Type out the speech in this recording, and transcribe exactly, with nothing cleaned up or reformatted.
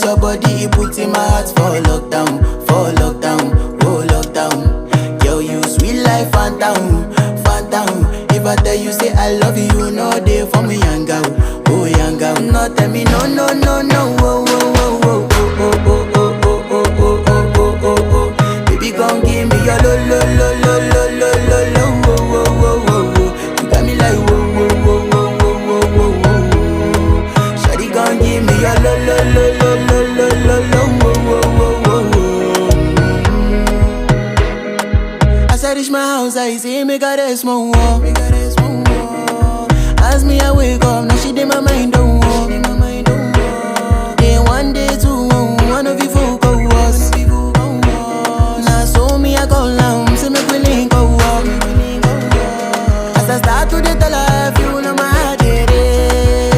Your body, it put in my heart for lockdown, for lockdown, oh lockdown. Girl, you sweet life, phantom, phantom. If I tell you say I love you, no day for me, yanga, oh yanga. No tell me no, no, no, no, oh, oh, oh, oh, oh, oh, oh, oh, oh, oh, oh, oh, oh, oh. Baby, come give me your lo, lo, lo, lo, lo, lo, lo, lo, oh, oh, oh, oh, oh, oh. You got me like whoa, whoa, whoa, whoa, whoa, whoa, whoa, whoa. Shawty gon' give me a lo, lo, lo, lo, lo, lo, lo, lo, whoa, whoa, whoa, whoa. Mm. As I reach my house, I see me got a small wall. As me, I wake